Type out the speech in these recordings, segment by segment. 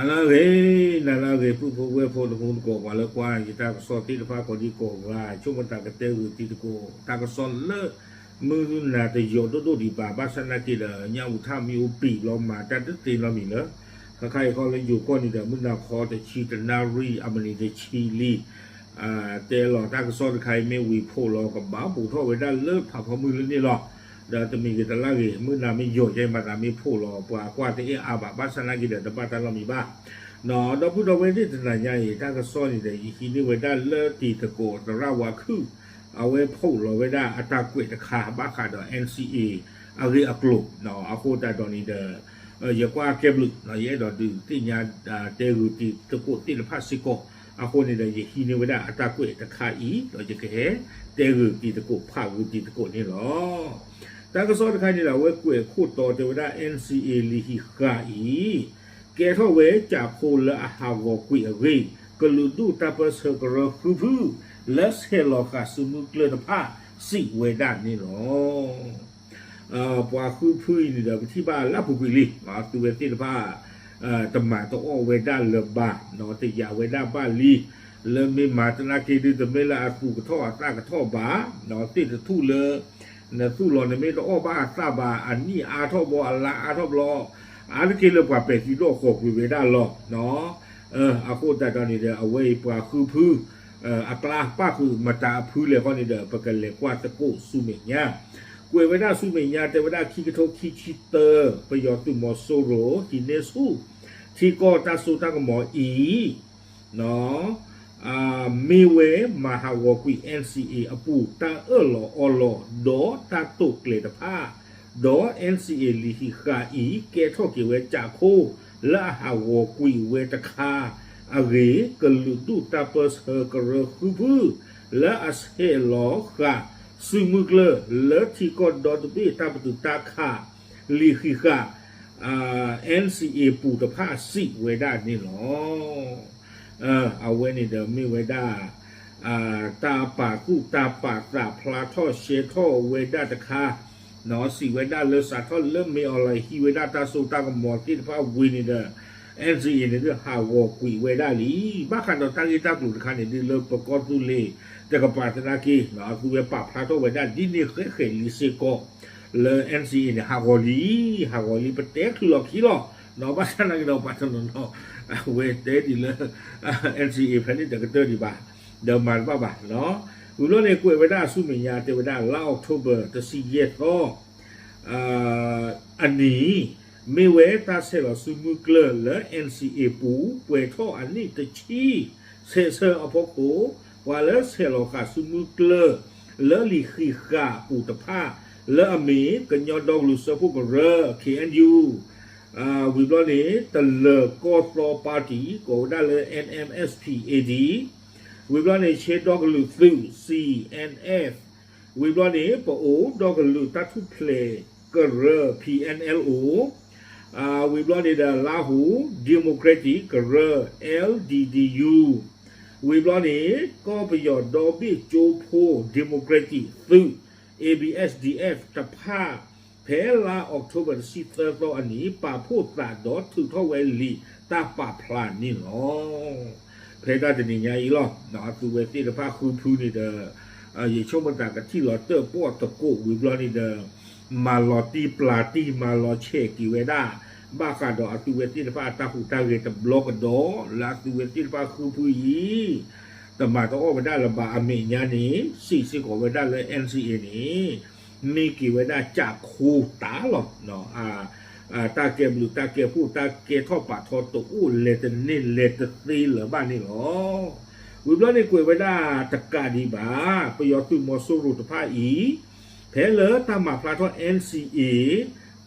နၤလၢအဂ့ၤ, နၤလၢအဂ့ၤ ပုၢ်ဖိဝဲၢ်ဖိတမူတကိး ပှၤလၢကွၢ်ယတၢ်ကစီၣ်သ့ၣ်တဖၣ်ကိးဒံကိးဂၤ ဆိကမိၣ်သးကတဲဂုာ်တံၤသကိး တၢ်ကစီၣ်လၢ မုၢ်နၤတယိးဒိၣ်ဒိၣ်ဒံးဘၣ် ဘၣ်ဆၣ်နာ်က့ဒီး ညၣ်အူထၣ်မ့ၢ်အိၣ်ပံာ်လီၤမၤတၢ်တသ့နီတမံၤလၢ ခါခါအံၤခီလၢယိၤကီၢ်န့ၣ်ဒီး မုၢ်နၤခီတဆံတနၣ်ရံၣ် အမံးနံးတဆံလံ တဲလီၤတၢ်ကစီၣ်တခါအံၤမ့ၢ်ဝံၤဖီၣ်လီၤ ကဘၣ်ပိာ်ထီၣ်ဝဲဒၣ်လၢဖးဖီမုၢ်လၢန့ၣ်လီၤ. ဒီးတမံၤဂ့ၤတလါဂ့ၤ မုၢ်နၤမ့ၢ်ယိာ်ယဲမၤသးမ့ၢ်ဖီၣ်လီၤ ပှၤကွၢ်တအဲၣ်အါဘၣ် ဘၣ်ဆၣ်နာ်က့ဒီးတဘၣ်တၢ်နီတမံၤဘၣ်. ဒီပုၢ်ဒီဝဲၢ်သ့ၣ်တနၤညါအံၤ တၢ်ကစီၣ်န့ၣ်ဒီး ယဟံးန့ၢ်ဝဲဒၣ်လၢတံၤသကိးသရၣ်ဝါခုၣ် အဝဲဖီၣ်လီၤဝဲဒၣ်အတၢ်ကွဲးတခါ ဘၣ်ဃးဒီး NCA အဂ့ၢ်အကျိၤ အဃိသတးဒီးန့ၣ်ဒီး ယကွၢ်ကဲဘျုး ယအဲၣ်ဒိးဒုးသ့ၣ်ညါ တဲဂုာ်တံၤသကိးသ့ၣ်တဖၣ်စ့ၢ်ကီး အဃိန့ၣ်ဒီး ယဟံးန့ၢ်ဝဲဒၣ်အတၢ်ကွဲးတခါအံၤ ဒီးယကဟဲတဲဂုာ်တံၤသကိးဖးဂုာ်တံၤသကိးန့ၣ်လီၤ. တၢ်ကစီၣ်တခါန့ၣ်ဒီး အဝဲကွဲးခိၣ်တီတဲဝဲဒၣ် NCA လံာ်ဟံးဃာ်အံၤ ကဲထီၣ်ဝဲကၠးဖိလၢအဟးဂီၤကွံာ်အဂ့ၢ် ကလုာ်ဒူၣ်တၢ်ပၢဆှၢကရၢဃုဖု လၢဆဲးလီၤဃာ်စုမုၢ်ကျၢၢ်တဖၣ် စံးဝဲဒၣ်န့ၣ်လီၤ. ပှၤဃုဖုအံၤန့ၣ်ဒီး ပထံၣ်ဘၣ်လၢအပူၤကွံာ်လံ သုဝဲသ့ၣ်တဖၣ် တမၤတအီၣ်ဝဲဒၣ်လၢၤဘၣ် တယာ်ဝဲဒၣ်ဘၣ်လံ လၢမ့ၢ်မၤသနာ်က့ဒုး တမ့ၢ်လၢအသူၣ်ကထီၣ်အသးကထီၣ်ဘၣ် သ့ၣ်တထူၣ်လၢ နသူၣ်လီၤနမ့ၢ်တအီၣ်ဘၣ်အသးဘၣ် အနံၣ်အါထီၣ်ဘျီ အလါအါထီၣ်ဘျီ အါတက့ၢ်လၢပှၤပဲာ်သံဒိၣ်ဃီၤကွံာ်ဝဲဒၣ်လီၤ. အဃိသတးဒီးန့ၣ်ဒီး အဝဲအံၤပှၤဃုဖု အကျါပၣ်ဃုာ်မတၤအဖုလဲၣ်ဃီန့ၣ်ဒီး ပကလဲၤကွၢ်သကိးဆူမဲာ်ညါ ကွဲးဝဲဒၣ်ဆူမဲာ်ညါ တဲဝဲဒၣ်ခံကထိခံဆံသၢ ပယီၤသုးမီၤစိရိၤ ဟံးန့ၢ်ဆူၣ် ထံကီၢ်တၢ်စိတၢ်ကမီၤအံၤ မ့ၢ်ဝဲမၤဟးဂီၤကွံာ် NCA အပူၤ တၢ်အၢၣ်လီၤအီလီၤ ဒီးတၢ်တိာ်ကျဲၤတဖၣ် ဒီး NCA လံာ်ဟံးဃာ်အံၤ ကဲထီၣ်က့ၤဝဲကၠးခိၣ် လၢအဟးဂီၤကွံာ်ဝဲတခါ အဂ့ၢ် ကလုာ်ဒူၣ်တၢ်ပၢဆှၢကရၢဃုဖု လၢအဆဲးလီၤဃာ်စုမုၢ်ကျၢၢ် လၢထံကီၢ်ဒီတဘ့ၣ်တၢ်ပတုာ်တၢ်ခး လံာ်ဟံးဃာ် NCA ပူၤတဖၣ်စံးဝဲဒၣ်န့ၣ်လီၤ. အဝဲန့ၣ်ဒီးမ့ၢ်ဝဲဒၣ် တၢ်ပာ်သူၣ်တၢ်ပာ်သးဖျါထီၣ်ရှဲထီၣ်ဝဲဒၣ်တခါ စံးဝဲဒၣ်လၢစးထီၣ်လၢမ့ၢ်အီၤလီၤဟံးဝဲဒၣ်တၢ်စိတၢ်ကမီၤသ့ၣ်တဖၣ်ဝံၤန့ၣ်ဒီး NCA န့ၣ်ဒုးဟးဂီၤကွံာ်ဝဲဒၣ်လံ. ဘၣ်ဃးဒီးတၢ်ဂ့ၢ်တၢ်ကျိၤတခါန့ၣ်ဒုးလၢပကီၢ်သူလ့ၤတကပၤသနာ်က့ အသုဝဲပာ်ဖျါထီၣ်ဝဲဒၣ်ဒ်န့ၣ်ဃဲဃဲလံစ့ၢ်ကီး လၢ NCA န့ၣ် ဟးဂီၤလံ, ဟးဂီၤလံ ပတဲချုးလီၤခံလီၤ. ဘၣ်ဆၣ်နာ်က့ဒီးပှၤတနီၤနီၤ အဝဲတဲဒ်လၢ NCA ဖဲန့ၣ်တကတၢၢ်ဒံးဘၣ်, ဒီးမၤတဘၣ်ဘၣ်. ဝံၤဘျီန့ၣ် ကွဲးဝဲဒၣ်ဆူမဲာ်ညါ တဲဝဲဒၣ်လါအီးကထိဘၢၣ် တဆံယဲၢ်သီ အနံၤ မ့ၢ်ဝဲတၢ်ဆဲးလီၤစုမုၢ်ကျၢၢ်လၢ NCA ပူၤ ပှဲၤထီၣ်အနံၣ်တဆံ ဆဲးဆၢအဖီခိၣ် ပှၤလၢဆဲးလီၤဃာ်စုမုၢ်ကျၢၢ် လၢလံာ်ဃံးဃာ်အပူၤတဖၣ် လၢအမ့ၢ် ကညီဒီကလုာ်စၢဖှိၣ်ကရၢ KNU ဝံၤဘျီန့ၣ် တလၢၤကီၢ်သီပၣ်တံၣ် ကိးဝဲဒၣ်လၢ NMSP-AD ဝံၤဘျီန့ၣ် ရှဲဒီကလုာ်သုး CNF ဝံၤဘျီန့ၣ် ပအိၣ်ဒီကလုာ်တၢ်ထူၣ်ဖျဲးကရၢ PNLO ဝံၤဘျီန့ၣ်ဒီး လါဟူ Democratic ကရၢ LDDU ဝံၤဘျီန့ၣ် ကီၢ်ပယီၤဒီဘ့ၣ်ကၠိဖိ Democratic သုး ABSDF တဖၣ် ဖဲလါအီးကထိဘၢၣ် တဆံသၢသီအနံၤ ပာ်ဖှိၣ်သးဒီးထုးထီၣ်ဝဲလံာ်တၢ်ပာ်ဖျါန့ၣ်လီၤ. ဖဲတၢ်တနံၤညါအံၤလီၤ အသုဝဲသ့ၣ်တဖၣ်ဃုဖုန့ၣ်ဒီး ယဆိကမိၣ်သးကထံၣ်လီၤတၢၣ်ပီၣ်သကိးဝံၤဘျီန့ၣ်ဒီး မၤလီၤတံၢ်ပျၢ်တံၢ်မၤလီၤဆဲးက့ၤဝဲဒၣ် ဘၣ်ဃးဒီးအသုဝဲသ့ၣ်တဖၣ်အတၢ်ဟူးတၢ်ဂဲၤတဘျီကဒီး လၢအသုဝဲသ့ၣ်တဖၣ်ဃုဖုအံၤ တမၤတအီၣ်ဝဲဒၣ်လၢၤဘၣ်အမဲာ်ညါန့ၣ် စံးစ့ၢ်ကီးဝဲဒၣ်လၢ NCA န့ၣ် မ့ၢ်က့ၤဝဲဒၣ်ကၠးခိတၢ်လီၤ. တၢ်ကဲဘျုးတၢ်ကဲဖှိၣ်တၢ်ကဲထီၣ်ပာ်ထီတအိၣ်လဲၤတန့ၢ်လဲၤတသ့လၢၤဘၣ်န့ၣ်လီၤ. ဝံၤဘျီန့ၣ်ကွဲးဝဲဒၣ်တကးဒံးဘၣ် ပယီၤသုးမီၤစိရိၤတဖၣ်အံၤ ဖဲလၢတၢ်မၤဖျါထီၣ် NCA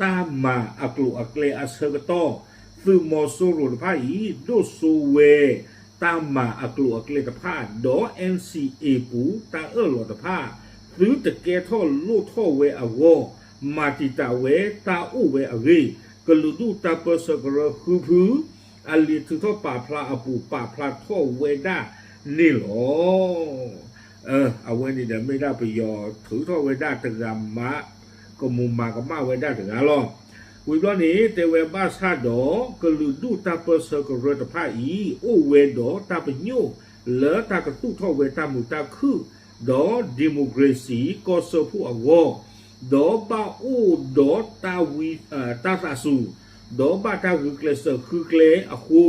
တၢ်မၤအကျိၤအကျဲအဆၢကတီၢ် သုးမီၤစိရိၤတဖၣ်အံၤ ဒိၣ်စိဝဲ တၢ်မၤအကျိၤအကျဲတဖၣ် ဒီး NCA ပူၤ တၢ်အၢၣ်လီၤတဖၣ် သုတကဲထီၣ်လိၣ်ထီၣ်ဝဲအဂီၢ် မၤတံာ်တာ်ဝဲတၢ်အိၣ်ဝဲအဂ့ၢ် ကလုာ်ဒူၣ်တၢ်ပၢဆှၢကရၢဃုဖု အလံာ်ထုးထီၣ်ပာ်ဖျါအပူၤ ပာ်ဖျါထီၣ်ဝဲဒၣ်န့ၣ်လီၤ. အဝဲန့ၣ်ဒီးမ့ၢ်ဒၣ်ပယီၤထုးထီၣ်ဝဲဒၣ်တဂၤမး ကမူၤမၤကမၣ်ဝဲဒၣ်တဂၤလီၤ. ဝံၤဘျီန့ၣ် တဲဝဲဘၣ်ဆၣ်ဒီး ကလုာ်ဒူၣ်တၢ်ပၢၢ်ဆၢကရၢတဖၣ်အံၤ အိၣ်ဝဲဒီးတၢ်ပညိၣ်လၢတၢ်ကသူၣ်ထီၣ်ဝဲတၢ်မုာ်တၢ်ခုၣ် ဒီး democracy ကီၢ်စၢဖှိၣ်အဂီၢ်, ဒီးဘၣ်အိၣ်ဒီးတၢ်ဝံ တၢ်သးစူၤ, ဒီးဘၣ်တၢ်ဂုာ်ကျဲးစၢးဃုကျဲအဃိ,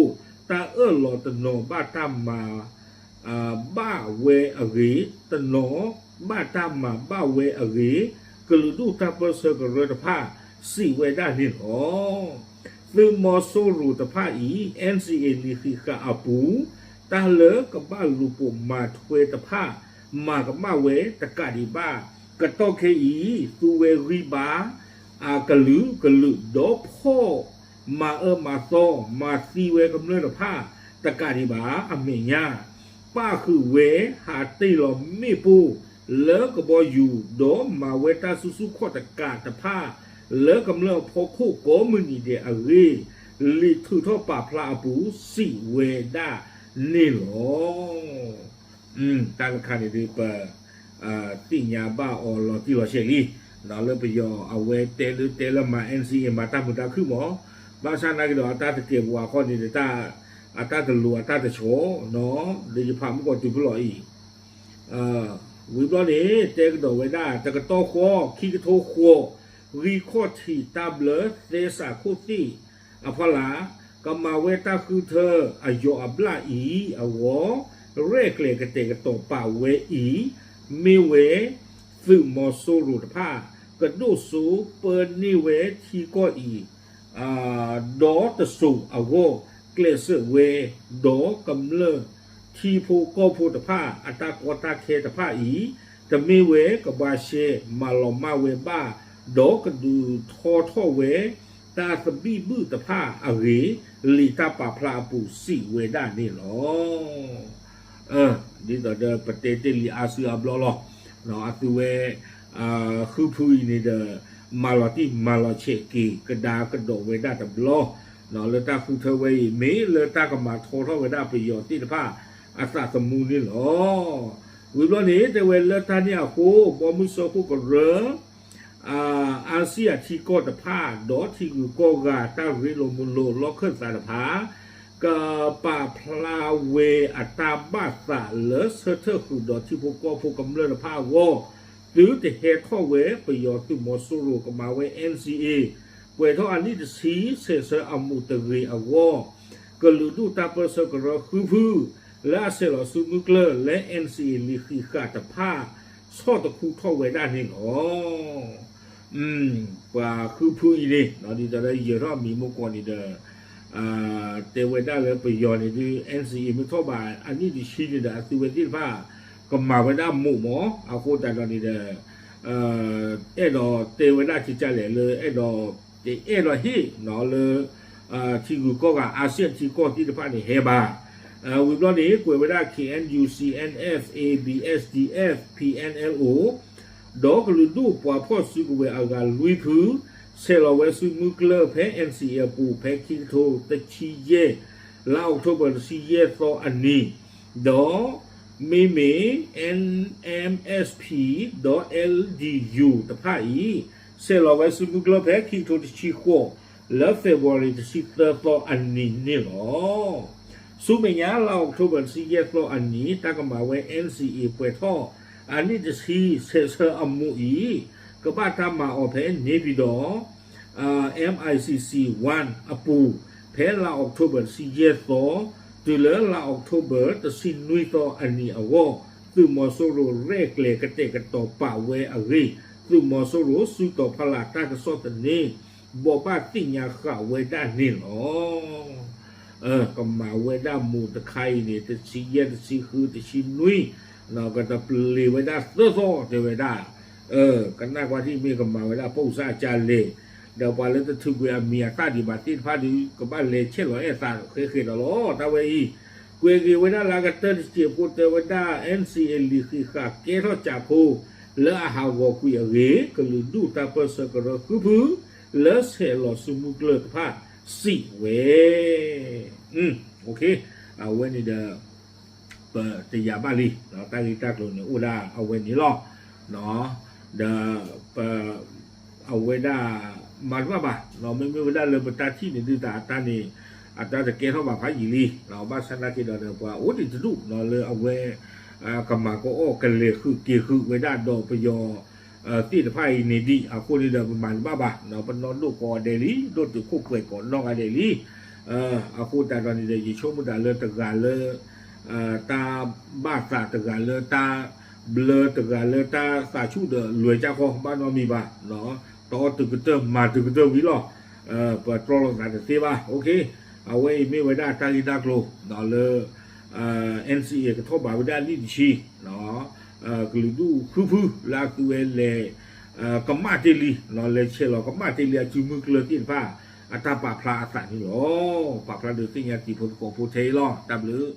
တၢ်အၢၣ်လီၤတနီၤဘၣ်တၢ်မၤ ဘၣ်ဝဲအဂ့ၢ်, တနီၤဘၣ်တၢ်မၤဘၣ်ဝဲအဂ့ၢ်, ကလုာ်ဒူၣ်တၢ်ပၢၢ်ဆၢကရၢတဖၣ် စံးဝဲဒၣ်န့ၣ်လီၤ. သုးမီၤစိရိၤတဖၣ်အံၤ NCA လံာ်ဃံးဃာ်အပူၤ တၢ်လၢကဘၣ်လူၤပိာ်မၤထွဲတဖၣ် မၤကမၣ်ဝဲတကးဒံးဘၣ်, ကတီၢ်ခဲအံၤ သူဝဲဂံၢ်ဘါ အကလုာ်ကလုာ် ဒီးဖီၣ်မၤအၢမၤသီ မၤသံဝဲကမျၢၢ်တဖၣ် တကးဒံးဘၣ် အမဲာ်ညါ ပၣ်ဃုာ်ဝဲဟးတ့ၢ်လီၤမ့ၣ်ပိၢ်လၢကဘီယူၤ ဒီးမၤဝဲတၢ်စုဆူၣ်ခီၣ်တကးတဖၣ် လၢကမျၢၢ်အဖီခိၣ်ကိးမုၢ်နံၤဒဲးအဂ့ၢ် လံာ်ထုးထီၣ်ပာ်ဖျါအပူၤ စံးဝဲဒၣ်န့ၣ်လီၤ. တၢ်တခါန့ၣ်ဒုး ပ သ့ၣ်ညါဘၣ်အီၤလီၤတံၢ်လီၤဆဲးလံ, လၢပယီၤအဝဲတဲလၢတဲလၢမၤ NCA မၤတၢ်မုာ်တၢ်ခုၣ်မး, ဘၣ်ဆၣ်နာ်က့ဒီးအတၢ်တကဲာ်ပဝးခီန့ၣ်ဒီး အတၢ်တလိၤအတၢ်တဆီ, ဒီးယဖးမုၢ်ကီၢ်တုၤဖုလီၤအံၤ, ဝံၤဘျီန့ၣ် တဲကဒီးဝဲဒၣ် တကတီၢ်ဃီ ခံကထိဃိး ဂံၢ်ခီၣ်ထံးတၢ်ဘျၢသဲစးခိၣ်သ့ၣ်အဖီလာ် ကမၤဝဲတၢ်ဃုထၢအယီၤအဘျၣ်အံၤအဂီၢ် ရဲၣ်ကျဲၤကတဲာ်ကတီၤပာ်ဝဲအံၤ မ့ၢ်ဝဲ သုးမီၤစိရိၤတဖၣ် ကဒိၣ်စိပၢန့ၢ်ဝဲထံကီၢ်အံၤ ဒီတစိၤအဂီၢ် ကျဲးစၢးဝဲ ဒီးကမျၢၢ်ထံဖိကီၢ်ဖိတဖၣ် အတၢ်ကီတၢ်ခဲတဖၣ်အံၤ တမ့ၢ်ဝဲကဘှါရှဲမၤလီၤမၢ်ဝဲဘၣ် ဒီးကဒုးထီထီၣ်ဝဲ တၢ်သဘံၣ်ဘုၣ်တဖၣ်အဂ့ၢ် လံာ်တၢ်ပာ်ဖျါအပူၤစံးဝဲဒၣ်န့ၣ်လီၤ. ဒ်သိးဒီးပတဲတ့ၢ်လံအါစုအါဘျီလီၤ. အသုဝဲ ဃုဖုအံၤန့ၣ်ဒီး မၤလီၤတံၢ်မၤလီၤဆဲးက့ၤ ကဒါကဒီးဝဲဒၣ်တဘျီ လၢတၢ်ဃုထၢဝဲအံၤ မ့ၢ်လၢတၢ်ကမၤထီထီၣ်ဝဲဒၣ်ပယီၤသ့ၣ်တဖၣ် အသးသမူန့ၣ်လီၤ. ဝံၤဘျီန့ၣ် တဲဝဲလၢတၢ်န့ၣ်အဃိ ဘီမုၢ်စၢဖှိၣ်ကရၢ အါစံၣ်အထံကီၢ်တဖၣ် ဒီးထံဂုၤကီၢ်ဂၤတၢ်ရ့လိာ်မုာ်လိာ်လီၢ်ခၢၣ်သးတဖၣ် ကပာ်ဖျါဝဲအတၢ်ဘၣ်သးလၢဆၢထၢၣ်ဃုာ်ဒီးထံဖိကီၢ်ဖိကမျၢၢ်တဖၣ်အဂီၢ် သုတဟဲထီၣ်ဝဲပယီၤသုးမီၤစိရိၤကမၤဝဲ NCA ပှဲၤထီၣ်အနံၣ်တဆံဆဲးဆၢအမူးတဂ့ၤအဂီၢ် ကလုာ်ဒူၣ်တၢ်ပၢၢ်ဆၢကရၢဃုဖု လၢအဆဲးလီၤစုမုၢ်ကျၢၢ်လၢ NCA လံာ်ဃံးဃာ်တဖၣ် ဆီၣ်တခူထီၣ်ဝဲဒၣ်န့ၣ်လီၤ. ပှၤဃုဖုအံၤန့ၣ် ဒ်သိးဒီးယဲၤထီၣ်မံၤမုၢ်ကီၢ်န့ၣ်ဒီး တဲဝဲဒၣ်လၢပယီၤန့ၣ်ဒုး NCA မ့ၢ်ထီၣ်ဘၣ်အနံၣ်တဆံန့ၣ်ဒီး အသုဝဲသ့ၣ်တဖၣ် ကမၤဝဲဒၣ်မူးမး အဃိသတးဒီးန့ၣ်ဒီး အဲၣ်ဒိးတဲဝဲဒၣ်ကကလဲၣ်လၢအဲၣ်ဒိး တအဲၣ်ဒိးဟ့ၣ်လၢ ထံဂုၤကီၢ်ဂၤ အါစံၣ်အထံကီၢ်သ့ၣ်တဖၣ်န့ၣ် ဟဲဘၣ်. ဝံၤဘျီန့ၣ် ကွဲးဝဲဒၣ် KNU CNF ABSDF PNLO ဒီးကလုာ်ဒူၣ်ပှၤဖီၣ်စုကဝဲၤအဂၤလွံၢ်ဖု ဆဲးလီၤဝဲစုမုၢ်ကျၢၢ်ဖဲ NCA အပူၤ ဖဲခံကထိတဆံယဲၢ် လါအီးကထိဘၢၣ်တဆံယဲၢ်သီအနံၤ, ဒီး မ့မ့ၢ် NMSP ဒီး LDU တဖၣ်အံၤ ဆဲးလီၤဝဲစုမုၢ်ကျၢၢ်ဖဲခံကထိတဆံဃိး လၢ February တဆံသၢသီအနံၤန့ၣ်လီၤ. ဆူမဲာ်ညါလါအီးကထိဘၢၣ်တဆံယဲၢ်သီအနံၤ တၢ်ကမၤဝဲ NCA ပှဲၤထီၣ်အနံၣ်တဆံဆဲးဆၢအမူးအံၤ ကဘၣ်တၢ်မၤအီၤဖဲန့ၣ်ပၠံၤဒီး MICC one အပူၤ ဖဲလါအီးကထိဘၢၣ်တဆံယဲၢ်သီ တုၤလၢလါအီးကထိဘၢၣ်တဆံနွံသီအနံၤအဂီၢ် သုးမီၤစိရိၤရဲၣ်ကျဲၤကတဲာ်ကတီၤပာ်ဝဲအဂ့ၢ် သုးမီၤစိရိၤစုတီၤဖီလာ်တၢ်ကစီၣ်သန့ ဘိးဘၣ်သ့ၣ်ညါဃာ်ဝဲဒၣ်န့ၣ်လီၤ. ကမၤဝဲဒၣ်မူးတခါအံၤန့ၣ် တဆံယဲၢ် တဆံဃု တဆံနွံ ကတပျ့ၤဝဲဒၣ်သၢသီတဲဝဲဒၣ် ကနၣ်ကွၢ်ထံၣ်မ့ၢ်ကမၤဝဲဒၣ်ပိၢ်စၢ်ကလဲၣ်, ဒီးပှၤလၢတထုးကွံာ်အမံၤအသၣ်ဒံးဘၣ်သ့ၣ်တဖၣ်ဒီး ကဘၣ်လဲၤဆဲးလီၤအဲၣ်သးဃဲဃဲဒီးလီၤ. တၢ်ဝဲအံၤ ကွဲးက့ၤဝဲဒၣ်လၢအကတၢၢ်တစဲးဖိတဲဝဲဒၣ် NCA လံာ်ဃံးဃာ်ကဲထီၣ်ကးဖိ လၢအဟးဂီၤကွံာ်အဂ့ၢ် ကလုာ်ဒူၣ်တၢ်ပၢၢ်ဆၢကရၢဃုဖု လၢဆဲးလီၤစုမုၢ်ကျၢၢ်တဖၣ်စံးဝဲ အဝဲန့ၣ်ဒီး ပတယာ်ဘၣ်လံ တၢ်ဂ့ၢ်တၢ်ကျိၤန့ၣ်အိၣ်ဒၣ်အဝဲန့ၣ်လီၤ. ဒီးပ အဝဲဒၣ် မၤတဘၣ်ဘၣ်, မ့မ့ၢ်ဝဲဒၣ်လၢပတၢ်ထံၣ်န့ၣ်ဒုးတၢ်အတၢ်န့ၣ် အတၢ်တကဲထီၣ်ဘၣ်ဖးယံာ်လံ, ဘၣ်ဆၣ်သနာ်က့ဒီး ပှၤအိၣ်ဒံးတဒူၣ်လၢအဝဲ ကမၤကအီၣ်ကလဲၤဃုာ်က့ၤဃုာ်ဝဲဒၣ်ဒီးပယီၤသ့ၣ်တဖၣ်အံၤန့ၣ်ဒံး, အဃိန့ၣ်ဒီး ပမၤတဘၣ်ဘၣ်, ပနီၢ်ဒိၣ်ကိးဂၤဒဲးလံ, ဒိၣ်တုာ်ခိၣ်ပှဲၤကိးနီၢ်ဂၤဒဲးလံ. အဃိသတးဒီးန့ၣ်ဒီး ယဆိကမိၣ်တၢ်လၢတဂၤလၢ တၢ်ဘၣ်သးတဂၤလၢတၢ်ဘျၢတဂၤလၢတၢ်သးဆူၣ်ဒီးလွဲၤကၢ်ဃီ ဘၣ်နီတမံၤဘၣ်, တအီၣ်တုၤကတၢၢ်မၤတုၤကတၢၢ်ဝံၤလီၤ. ပတြီလိာ်သးတသ့ဘၣ်. အဝဲအံၤမ့ၢ်ဝဲဒၣ်တၢ်ဂ့ၢ်တၢ်ကျိၤလၢ NCA ကထီၣ်ဘးဝဲဒၣ်နံၣ်တဆံ, ကလုာ်ဒူၣ်ဃုဖုလၢအသုဝဲလဲၤ ကမၣ်တ့ၢ်လံ, လဲၤဆဲးလီၤကမၣ်တ့ၢ်လံအစုမုၢ်ကျၢၢ်သ့ၣ်တဖၣ် အတၢ်ပာ်ဖျါအသးန့ၣ်လီၤ. ပာ်ဖျါဒုးသ့ၣ်ညါတံၤဖိသကိးဖိထဲအံၤလီၤ. တၢ်ဘျုး